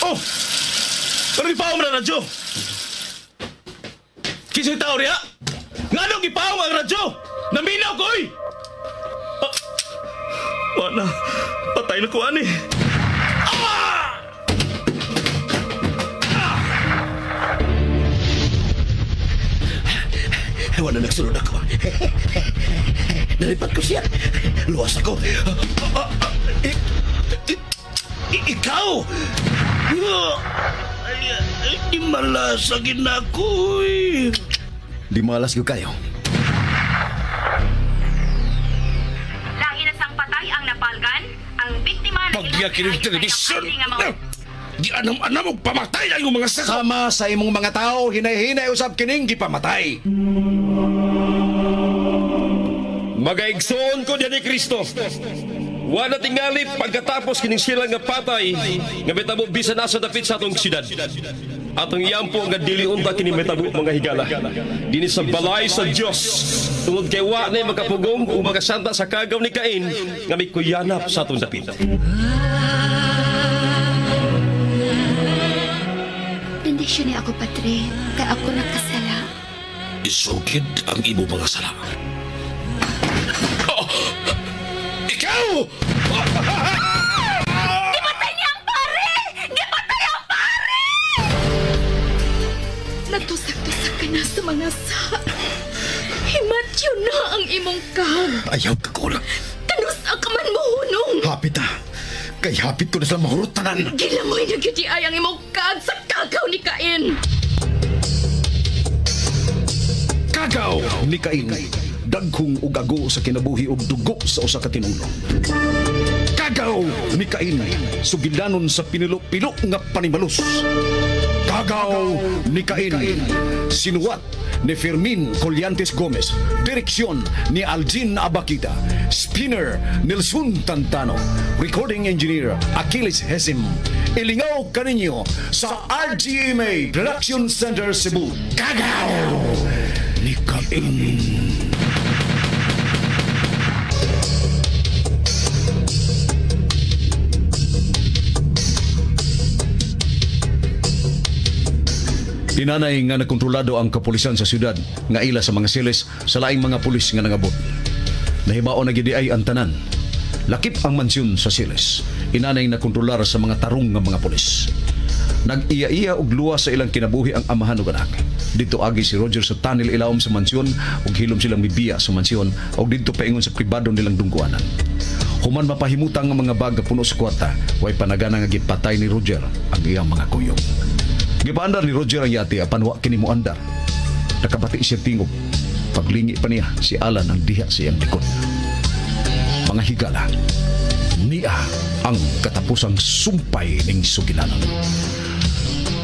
Oh! Pero gipaong na radyo! Kisa'y tao niya? Nga nung gipaong ang radyo? Naminaw ko, oy! Ah, wala. Patay na ko, ani. Ah! Ah! Wala nagsunod ako. Nalipat ko siya. Luwas ako. Ikaw! Di malas na ko. Di malas ko kayo. Lahi na sang patay ang napalgan, ang biktima na Pagyakin ng telebisyon! Di anam-anam og pamatay ang mga saka! Sama sa imong mga tao, hinay-hinay usab kining gipamatay. Magaigsoon ko diyan ni Kristo. Wala tingali pagkatapos kining sila nga patay nga mitabo bisan asa dapit sa atong siyudad. Atong iyampo nga dili unta kini mitabo mga higala. Dinhi sa balay sa Dios tungod kay wa nay makapugong ug makasanta sa kagaw ni Cain nga mikuyanap sa atong dapit. Bendisyon ni ako, Padre, kay ako nakasala. Isugid ang imo mga sala. Oh! Ikaw! Gipatay niya ang pare! Gipatay ang pare! Natusak-tusak ka na sa mga sa. Himatyo na ang imong kag. Ayaw ka ko lang. Kanus ang kaman mo hunong. Hapit ah. Kay hapit ko na sila mahurot tanan. Gilamoy na gyud ay ang imong kag sa kagaw ni Cain. Kagaw ni Cain. Dagkong ug ago sa kinabuhi og dugo sa usa ka tinulo. Kagaw ni Cain, sugilanon sa pinilo-pilo nga panimalus. Kagaw ni Cain, sinuwat ni Fermin Collantes Gomez, direksyon ni Aljin Abakita, spinner Nelson Tantano, recording engineer Achilles Hesim. Ilingaw kaninyo sa RGMA Production Center Cebu. Kagaw ni Cain. Tinanay nga nakontrolado ang kapulisan sa siyudad nga ila sa mga siles sa laing mga pulis nga nangabot. Nahibao na gidi ay ang tanan. Lakip ang mansyon sa siles. Inanay nakontrolar sa mga tarong nga mga pulis. Nag-iya-iya og luwa sa ilang kinabuhi ang amahan ug anak. Dito agi si Roger sa tunnel ilawom sa mansyon ug hilom silang mibiya sa mansyon ug didto paingon sa pribado nilang dungkuanan. Human mapahimutang ang mga bag puno sa kwarta, way panagana nga gipatay ni Roger ang iyang mga kuyog. Gipaandar ni Roger ang yate apan wa kini moandar. Nakabati siya tingog. Paglingi pa niya si Alan ang diha sa iyang likod. Mga higala, niya ang katapusang sumpay ning sugilanon.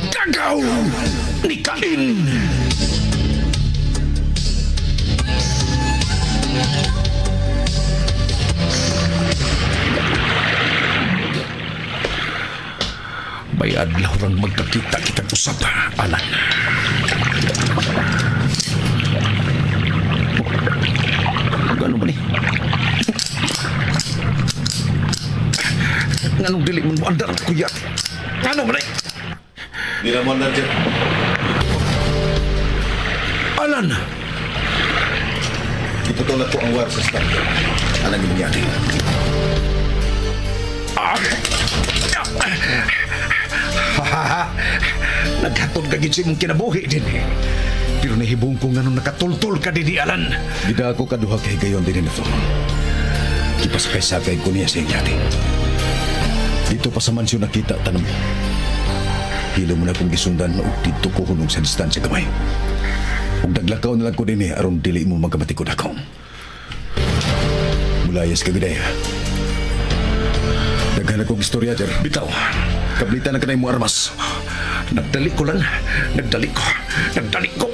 Kagaw ni Cain! May adlaw rang magkakita kitang usap, Alan. Gano ba ni? Nganong dili man mo andar, kuya? Ngano ba ni? Di na mo andar, Jeff. Alan! Iputol na po ang wire sa starter. Alang yung yati. Naghatod ka gid sa imong kinabuhi din eh. Pero nahibong ko nga nung nakatultol ka din, Alan. Gida ako kaduha kay gayon din ni Flor. Gipasakay-sakay ko niya sa iyang yati. Dito pa sa mansyon nakita tanong. Hilo mo na kong gisundan og dito ko hunong sa distansya gamay. Ug naglakaw na lang ko din eh, aron dili mo magkamatikod ako. Mulayas ka gid. Daghan akong istorya, Jer. Bitaw. Kablitan na kanay mo armas. Nagdali ko lang. Nagdali ko. Nagdali ko.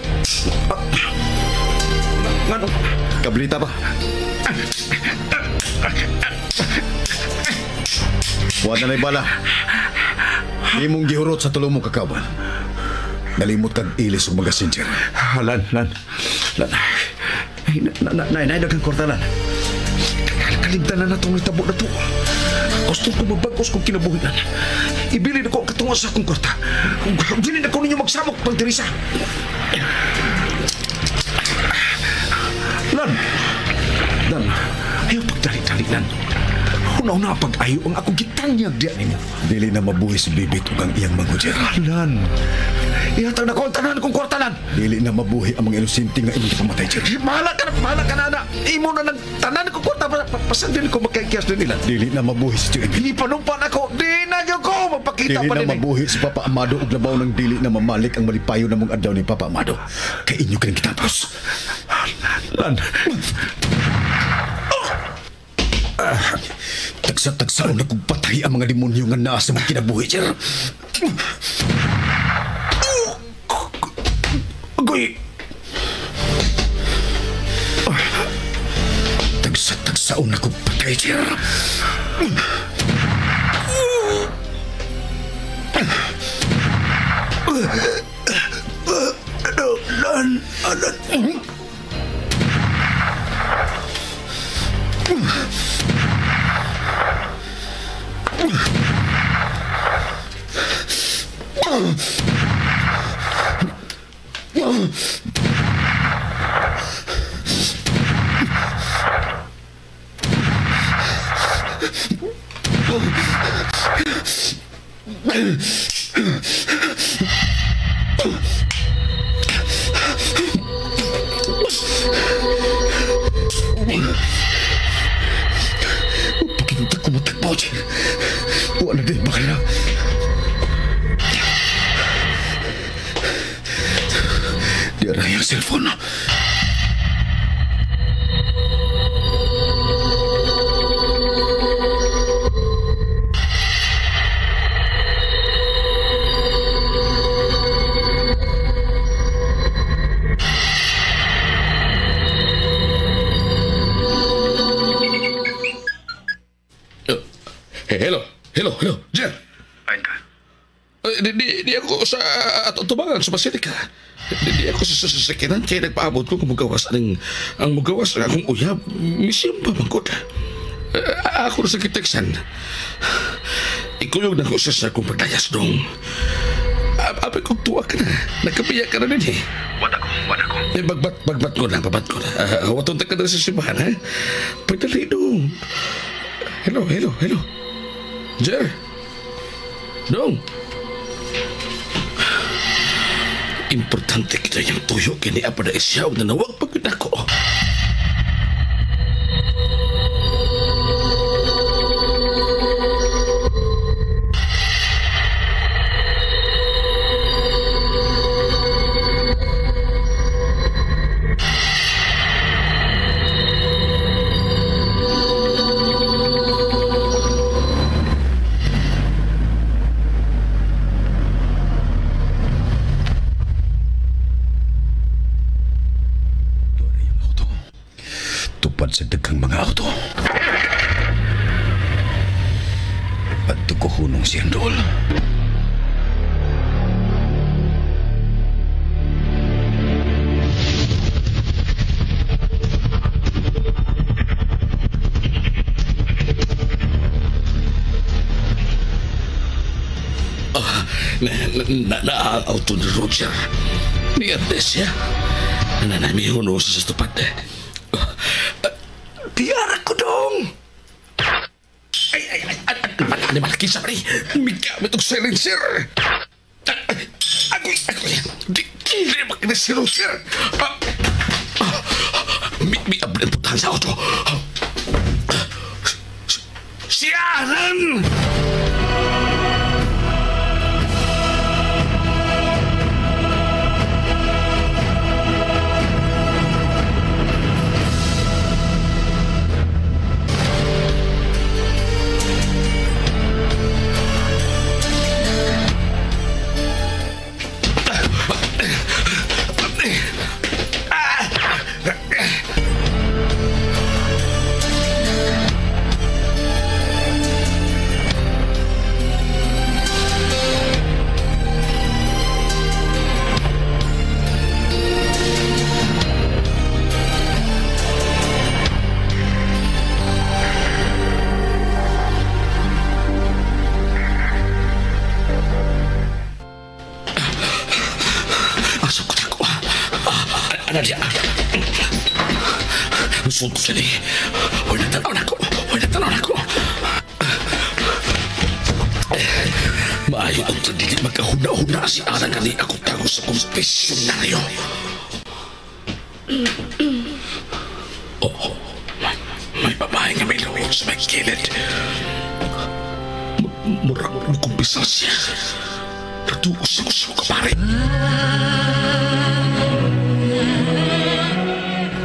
Ngano? Kablita ba? Wa na bala. Imong gihurot sa tulo mo kakawan. Nalimot kag ilis og magasin, Jer. Lan, lan. Lan. Ay, na, na, na, na, daghang kwarta, lan. Malimtan na natong nitabo na to. Gusto ko mabagos kong kinabuhian. Ibili na ko ang katunga sa akong kwarta. Dili na ko ninyo magsamok, Mang Teresa. Lan! Lan, ayaw pagdali-dali, Lan. Una-una pag-ayo ang akong gitanyag diyan ninyo. Dili na mabuhi si Bibit ug ang iyang manghudyar. Lan, ihatag na ko ang tanan kong kwarta, Lan. Dili na mabuhi ang mga inosente nga imong pamatay, Jer. Bahala ka na, anak. Imo na ng tanan kong kwarta. Pasan din ko magkaikias din nila. Dili na mabuhi si Tio Emil. Ipanumpan ako. Di na yun ko. Magpakita Dili pa na din. mabuhi si Papa Amado ug labaw ng dili na mamalik ang malipayo na mong adlaw ni Papa Amado. Kay inyo kining gitapos. Lan. Tagsa-tagsaon na kong patay ang mga demonyo nga naa sa mong kinabuhi, Jer. Agoy! Tagsa-tagsaon na kong patay, Jer. Lan, alan. Pakinta ko matakbo, Jer. Wala din bakala. Di ara yung cellphone. Hello, hello, hello, Jer. Ayon ka? Di ako sa tubangan sa Basilica. Di ako sa sasakyanan kaya nagpaabot ko kung mugawas ang mugawas ang akong uyab. Misim pa mangkot. Ako na sa kiteksan. Ikuyog na ko siya sa akong pagdayas dong. Abi kong tuwa ka na. Nagkapiya ka na din eh. Wala ko. Eh, bagbat ko na, babat ko na. Watunta ka na sa simbahan, ha? Pagdali dong. Hello, hello, hello. Jer. Dong. Importante kita yung tuyo kini apa na isyaw na nawag pagod ako. Tupad sa daghang mga auto. At tukuhunong siyang dool. Na auto ni Roger. Ni Ernest siya. Nanamihuno sa tupad. Tiara ko dong! Ay, ay, ay, ay, ay, malaki sa pre. Migamit og silencer. Agoy, agoy. Di, di, makina si Roger. Mi, abli ang putahan sa auto. Si Alan! Ana diya. Sulto siya ni. Huwag na tanaw na ko. Huwag na tanaw na ko. Maayo ang dili magkahuna-huna si Alan kani ako tago sa konfesyonaryo. Oo. May babae nga may luwag sa may kilid. Murag mukumpisal siya. Natuos ako sa kapare.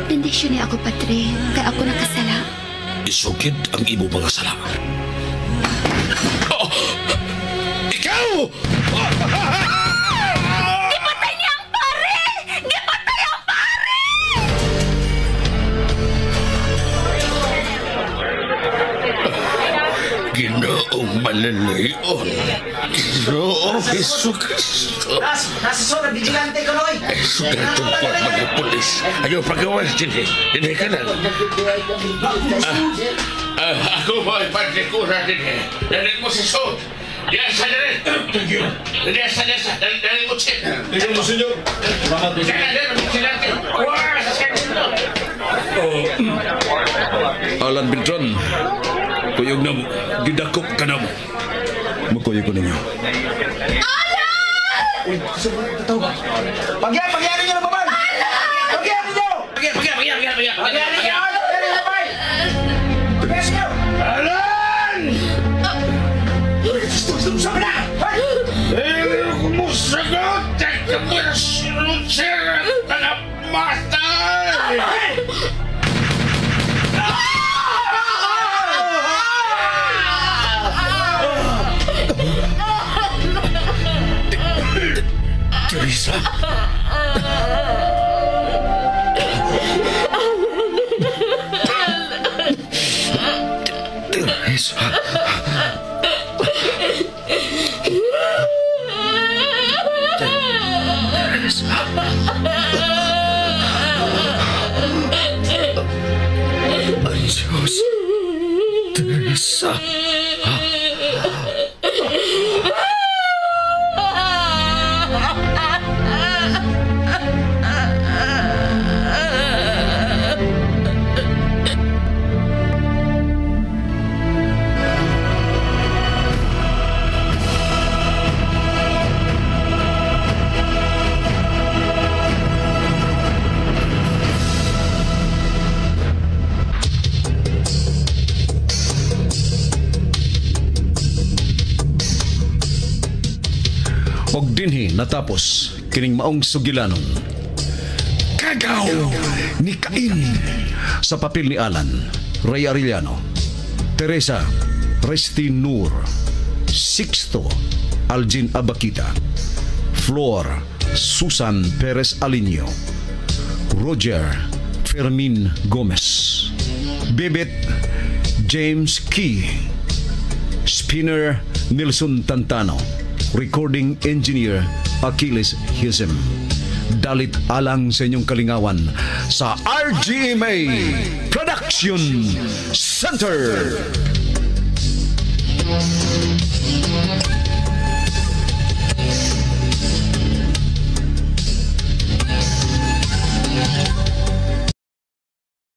Bendisyon niya ako, Padre. Kaya ako nakasala. Isugid ang imo mga sala. Oh! Ikaw! Gipatay niya ang pare! Gipatay ang pare! Ginoong malalayon. Ginoong Jesucristo. Nasa sobrang vigilante ko, Roy. Ay, sugatong po mga pulis. Ayaw pagawas din eh. Hindi ka lang. Ako po ay padre-kura din eh. Dalhin mo si Sod. Diyan sa dalhin. Thank you. Diyan sa dalhin. Dalhin mo siya. Thank you, Senyor. Salamat, Diyan na, diyan. Vigilante. Wah, sa sarili. Alan Beltran, kuyog na mo. Gidakop ka na mo. Magkuyog ko ninyo. Pagyan, pagyan ninyo ng babay! Pagyan ninyo! Pagyan, pagyan, pagyan, pagyan, pagyan. Pagyan ninyo! Pagyan ninyo, babay! Pagyan ninyo! Alan! Sama na! Eh, kumusagot! Tagkamusunod mga matay! Teresa? Teresa? Teresa? Ay, Diyos. Teresa. Og dinhi natapos kining maong sugilanon. Kagaw ni Cain sa papel ni Alan, Ray Arellano, Teresa Resti Nur, Sixto Algin Abakita, Flor Susan Perez Alinio, Roger Fermin Gomez, Bebet James Key, Spinner Nelson Tantano, Recording Engineer Achilles Hisem. Dalit alang sa inyong kalingawan sa RGMA Production Center.